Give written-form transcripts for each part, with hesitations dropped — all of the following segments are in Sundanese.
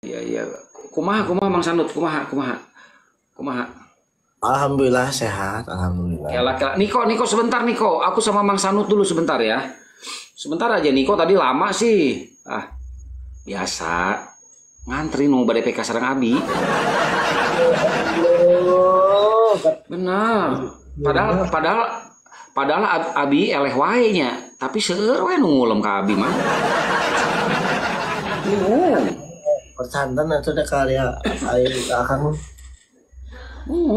Iya iya. Kumaha kumaha Mang Sanut, kumaha kumaha. Kumaha. Alhamdulillah sehat, alhamdulillah. Kela kela. Niko Niko sebentar Niko, aku sama Mang Sanut dulu sebentar ya. Sebentar aja Niko tadi lama sih. Ah, biasa ngantri nu bade PK sareng Abi. Benar. Padahal padahal padahal Abi eleh wae nya, tapi seueur we nu ngulem ka Abi mah. Bingung. Percanten atuh da karya aing akang.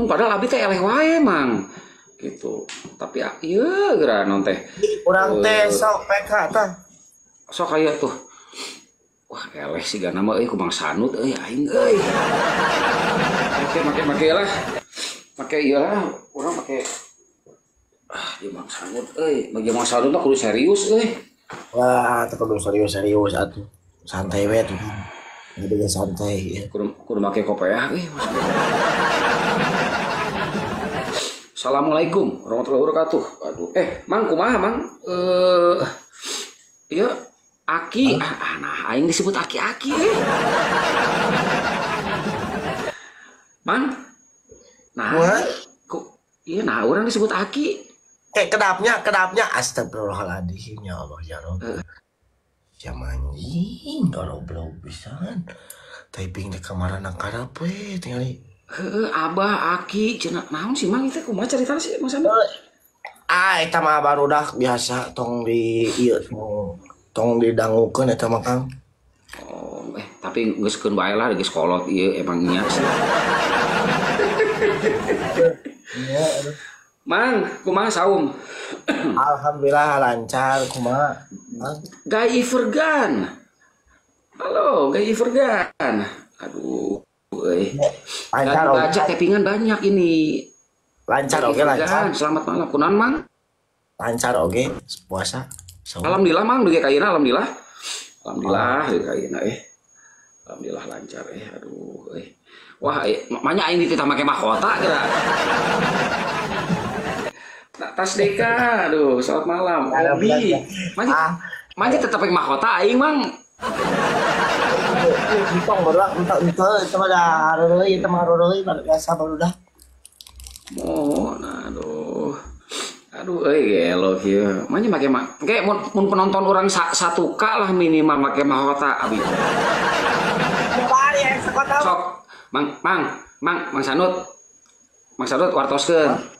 Padahal Abi teh eleh wae mang. Gitu. Tapi ieu geura naon teh. Urang teh sok PK tah. Sok aya tuh. Wah, eleh sigana mah euy ku Mang Sanut euy aing euy. Oke, make lah. Make ieu lah, urang make ah, di Mang Sanut euy. Bagi Mang Sanut mah kudu serius euy. Wah, teu kudu serius-serius atuh. Santai we tuh. Udah santai ya. Kudu kudu make kopeah euy. Assalamualaikum warahmatullahi wabarakatuh. Aduh, Mang kumaha Mang? Ieu Aki, nah aing disebut aki-aki euy. Mang. Nah, kok iya nah orang disebut aki. Kayak kedapnya, kedapnya astagfirullahaladzim ya Allah ya Rob. Ya manjing goblok pisan. Typing di kamar anak karep we tingali. Heeh, abah aki cenah naon sih Mang itu kumaha caritana sih Mang Sanut? Ah, eta mah barudak biasa tong di ieu tong didangukeun eta mah Kang. Oh, tapi geus keun bae lah geus kolot ieu emang nya sih. Mang, kumaha saum? Alhamdulillah lancar kumaha. Guy Ivergan. Halo, Guy Ivergan. Aduh, euy. Lancar oke. Baca tappingan banyak ini. Lancar oke, lancar. Selamat malam. Kunaon, Mang? Lancar oke, puasa. Saum. Alhamdulillah, Mang, dugi ka ayeuna alhamdulillah. Alhamdulillah dugi ka ayeuna Alhamdulillah lancar aduh Wah, makanya aing dititah make mahkota kira. Tas Deka, aduh, selamat malam. Obi. Manji tetep pakai mahkota aing, Mang. Entong barudak, entong entong itu mah da hareureuy, itu mah hareureuy biasa barudak. Oh, nah, aduh. Aduh euy gelo kieu. Manji make kayak mun penonton orang 1K lah minimal make mahkota abi. Sok, Mang Mang Mang Mang Sanut. Mang Sanut wartoskeun.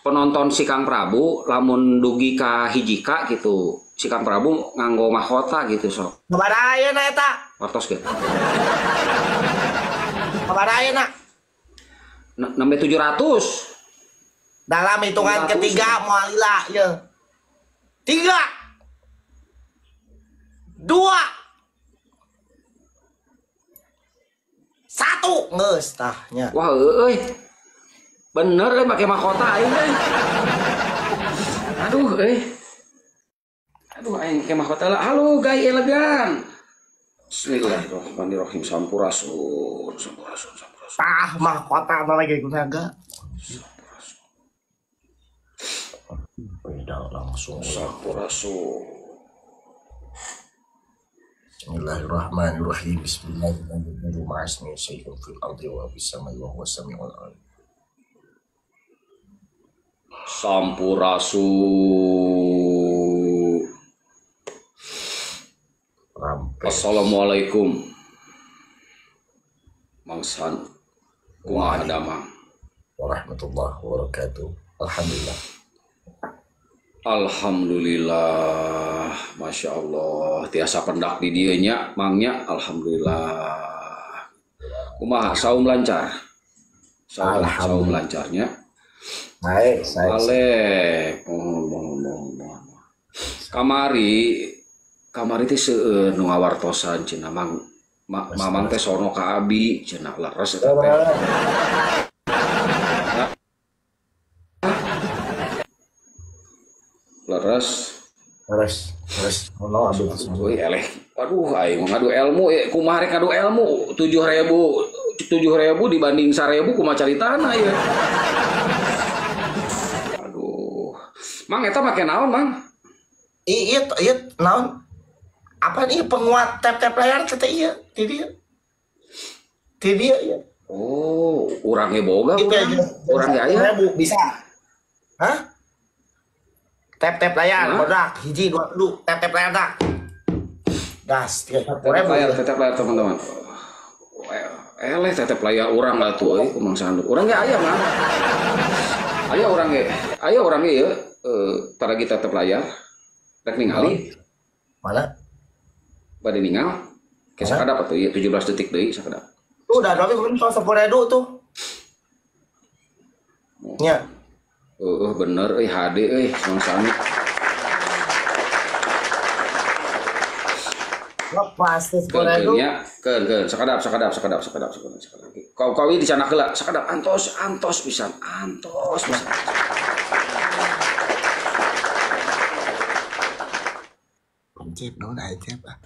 Penonton si Kang Prabu lamun dugi ka hiji ka gitu. Si Kang Prabu nganggo mahkota gitu sok. Sabaraha ayeuna eta? Wartoskeun. Sabaraha ayeuna? Nembe 700. Dalam hitungan 700. Ketiga moal lila ieu. 3 2 1 geus tah nya. Wah euy. Bener euy make mahkota aing euy. Aduh euy. Aduh aing make mahkota lah. Halo Guy Elegan. Bismillahirrahmanirrahim. Sampurasun, sampurasun, sampurasun. Tah mahkota mah lagi kunaga. Sampurasun. Beda langsung. Sampurasun. Bismillahirrahmanirrahim. Bismillahirrahmanirrahim. Syai'un fil ardi wa fis samai wa huwas samiul alim. Sampurasun. Assalamualaikum. Mang San. Kumaha damang? Warahmatullahi wabarakatuh. Alhamdulillah. Alhamdulillah, masya Allah, tiasa pendak di dieu nya, Mang nya, alhamdulillah. Kumaha saum lancar? Saum lancarnya. Baik, saya. Alek, mohon. Kamari, kamari teh seueur nu ngawartosan cenah Mang, Mamang teh sono ka abi cenah leres eta teh. Leres. Leres, leres. Ono abdi. Euy eleh. Aduh aing ngadu ilmu kumaha rek ngadu ilmu 7.000 dibanding 1.000 kumaha caritana ieu. Aduh. Mang eta make naon, Mang? Ieu ieu naon? Apa ieu penguat tap-tap layar teh ieu di dieu? Ti dia ya. Oh, urang ge boga urang. Urang ge aya. Bisa. Hah? Tap-tap layar, bodak, hiji, dua, telu, tap-tap layar dak. Gas, 31.000. Tap layar teman-teman. Eleh tap layar urang lah tuh euy, kumang sanduk. Urang ge aya mah. Aya urang ge. Aya urang ge ieu taragi tap layar. Rek ningali. Mana? Bade ningal. Ke sakadap atuh ieu 17 detik deui sakadap. Udah, tapi belum 10.000 tuh. Nya. Bener euy HD euy Mang Sami. Lepas teh 10.000. Nya, keun sakadap. Kau ieu dicanak heula, sakadap antos pisan, antos pisan. Cep naon aya cep ah.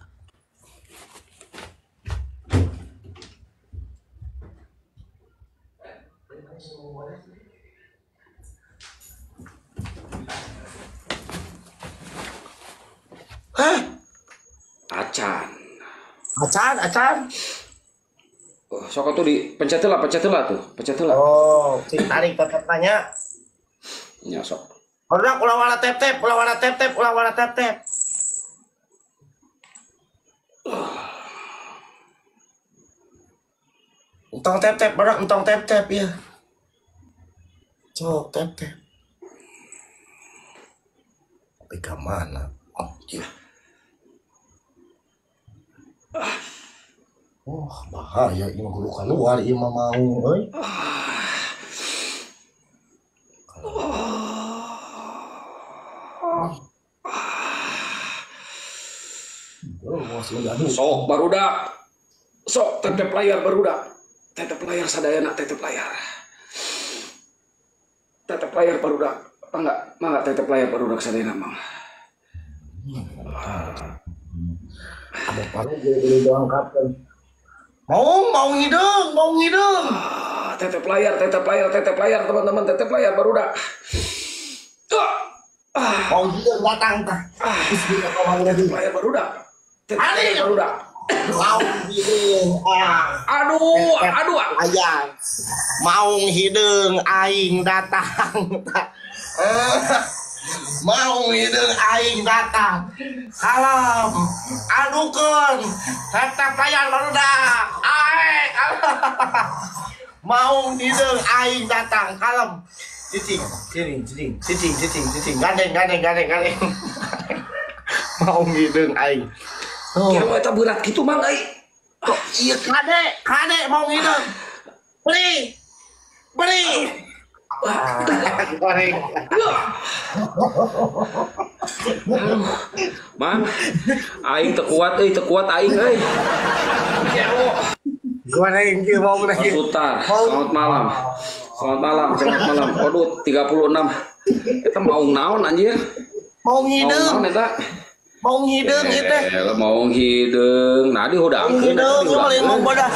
Hah? Acan. Acan. Oh, sok atuh dipencet heula tuh, pencet heula. Oh, cing tarik tetep tanya. Nya sok. Barudak ulah wala tep-tep, ulah wala tep-tep, ulah wala tep-tep. Entong tep-tep, barudak entong tep-tep ya. Sok tep-tep. Tapi ke mana? Oh, iya. Oh, bahaya ini kudu keluar ieu mah mau euy. Sok barudak. Sok tetep layar barudak. Tetep layar sadayana tetep layar. Tetep layar barudak. Mangga tetep layar barudak sadayana mang. Ada paru gue diangkatkan. Mau ngidung, mau ngidung. Tetep layar, teman-teman, tetep layar barudak. Mau ngidung datang tah. Tetep layar barudak. Tetep layar barudak. Mau hidung. Aduh, aduh. Ayang. Mau hidung aing datang. Mau hidung aing datang. Salam. Adukeun. Tetep layar barudak. Aing. Mau hidung aing datang. Kalem. Cicing, cicing, cicing, cicing, cicing. Gandeng, gandeng, gandeng, gandeng. Mau hidung aing. Kira eta berat gitu mang euy. Iya kade, kade mau hidung. Beli. Beli. Goreng. Mang, aing teu kuat euy, teu kuat aing euy. Goreng kieu mau lagi. Sutar, selamat malam. Selamat malam, selamat malam. Waduh, 36. Eta mau naon anjir? Mau ngidung. Mau naon eta? Mau ngidung itu. Mau ngidung. Nah, dihudangkeun. Ngidung, mau bodas.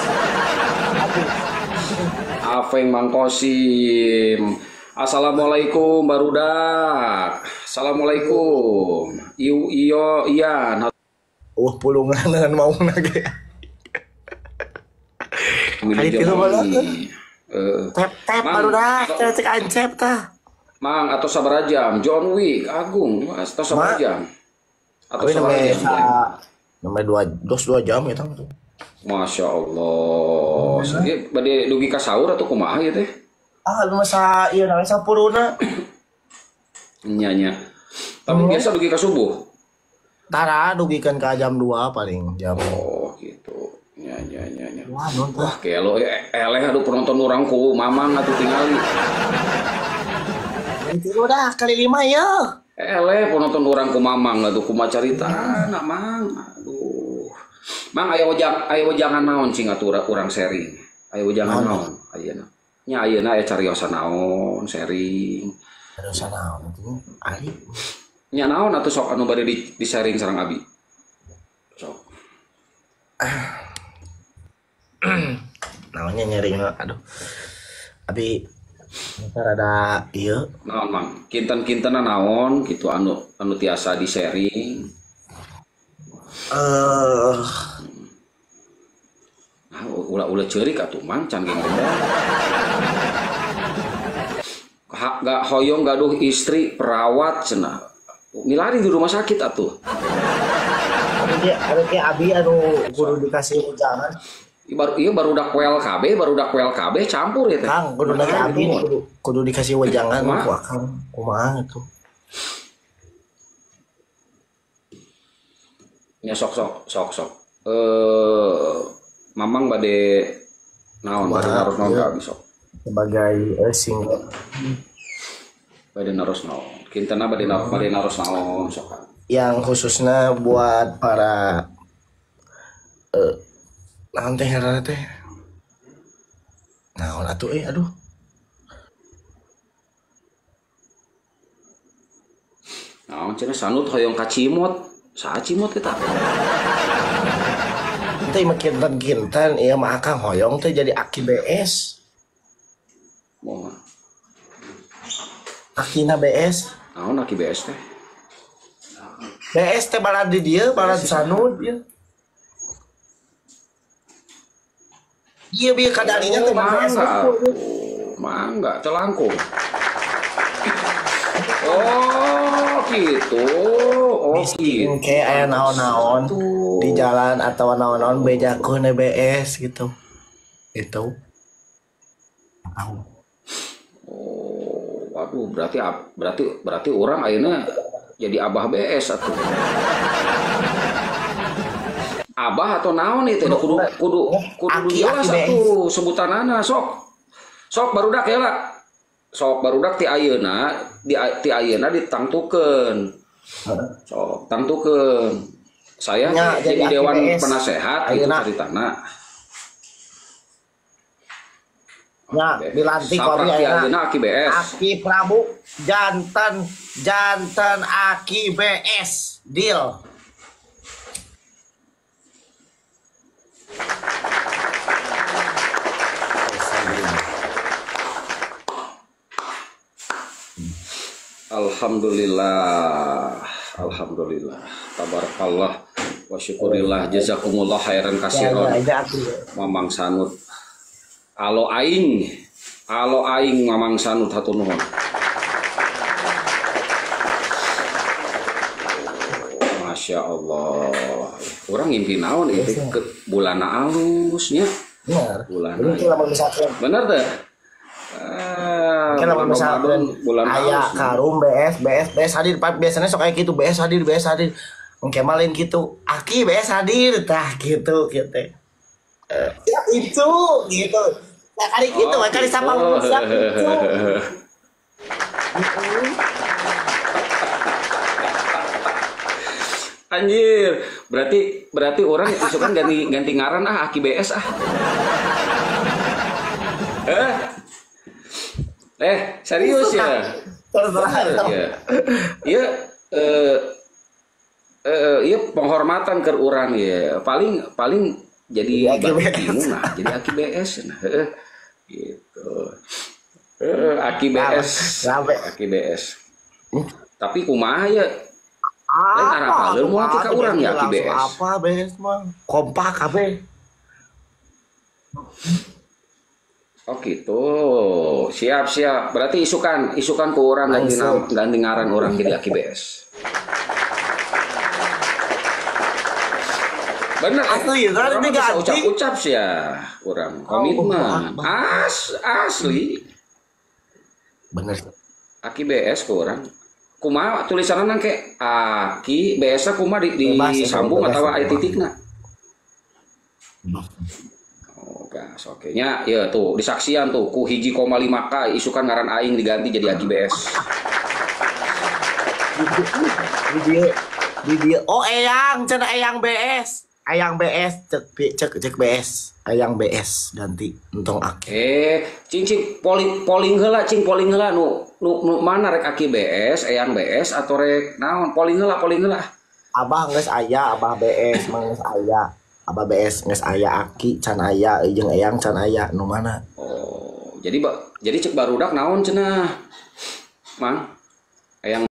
Afeng Mang Kosim. Assalamualaikum barudak. Assalamualaikum. Iu iyo ian. Wah, pulungan mau nage. Kali tilu tep tep barudak, cek ancep tah. Mang atau sabar jam, John Wick, Agung, atau sabar jam. Atau sabar jam. Namanya 2 jam ya tang. Masya Allah. Ieu bade dugi ka sahur atau kumaha ieu teh? Ah, lu masa ieu namanya sampurna. Nya nya. Tapi biasa dugi ka subuh. Tara dugikeun ka jam 2 paling jam. Oh, gitu. Nya nya nya nya. Wah, nonton. Wah, kelo eleh aduh penonton urang ku mamang atuh tingali. Itu udah kali 5 ya. Eleh penonton urang ku mamang atuh kumaha caritana mang. Aduh. Mang aya wejangan naon cing atuh urang sharing. Aya wejangan naon ayeuna. Nya ayeuna aya cariosan naon sharing. Cariosan naon tuh ari. Nya naon atuh sok anu bade di sharing sareng abi. Sok. Naonnya nyaring aduh. Abi ntar ada ieu. Naon mang? Kinten-kintenna naon kitu anu tiasa di sharing. Ah, ulah-ulah ceurik atuh Mang can ge ngomong. Gak hoyong gaduh istri perawat cenah. Milari di rumah sakit atuh. Ada kayak abi anu kudu dikasih ujangan. Ieu barudak WLKB campur ya teh. Kang, kudu nanya abi kudu dikasih wejangan ku akang. Kumaha gitu. Ya sok. Mamang bade naon bade naros naon ka abi sok. Sebagai single. Bade naros naon. Kintena bade naros naon sok. Yang khususnya buat para naon teh ngaranna teh. Naon atuh aduh. Naon cenah sanut hoyong ka Cimot. Saha Cimot eta? Teh mah kinten-kinten ieu mah akang hoyong teh jadi aki BS. Moal. Akina BS. Naon aki BS teh? BS teh balad di dieu, balad sanud ieu. Iya bieu kadalinya teh BS. Mangga teu langkung. Oh gitu. Oh gitu. Kayak aya naon-naon di jalan atau naon-naon bejakeun BS gitu. Itu. Oh, waduh berarti orang ayeuna jadi abah BS atuh. Abah atau naon itu kudu jelas atuh sebutanana sok. Sok barudak ya lah. Sok barudak ti ayeuna ti ayeuna ditangtukeun. Sok tangtukeun. Saya ya, jadi dewan BS. Penasehat itu caritana. Ya, dilantik kami ayeuna Aki BS. Aki Prabu jantan Aki BS. Deal. Alhamdulillah, alhamdulillah, tabarakallah, wa syukurillah, jazakumullah khairan kasiron. Mamang Sanut, alo aing Mamang Sanut hatur nuhun. Masya Allah, orang ngimpi naon itu ke bulana alusnya. Benar. Bulana. Benar teh. Bulan misalkan bulan aya karum BS BS hadir biasanya sok kayak gitu BS hadir engke mah lain gitu aki BS hadir tah gitu gitu ya itu gitu ya kali gitu oh, kali sapa siap itu. Anjir, berarti orang itu kan ganti ngaran ah aki BS ah. Serius ya? Iya. Iya, iya penghormatan ke orang ya. Paling jadi bingung nah, jadi aki BS nah. Gitu. Aki BS. Aki BS. Tapi kumaha ya? Lain arapaleun moal ka urang ya aki BS. Apa BS mah? Kompak kabeh. Oh gitu, siap. Berarti isukan ke orang ganti ngaran orang jadi aki BS. Bener, asli, orang bisa ucap-ucap sih ya, orang komitmen, asli. Bener. Aki BS ke orang, kumaha tulisannya nang kayak aki BS-nya kumaha disambung atau aya titikna. Gas, oke nya, ya tuh disaksian tuh ku 1,5K isukan ngaran aing diganti jadi Aki BS. Di dia oh eyang cenah eyang BS cek BS eyang BS ganti entong aki. Cing polling heula cing polling heula nu mana rek Aki BS eyang BS atau rek naon polling heula. Abah geus aya abah BS mah geus aya. Abah BS geus aya aki can aya jeung eyang can aya nu mana. Oh, jadi cek barudak naon cenah? Mang, eyang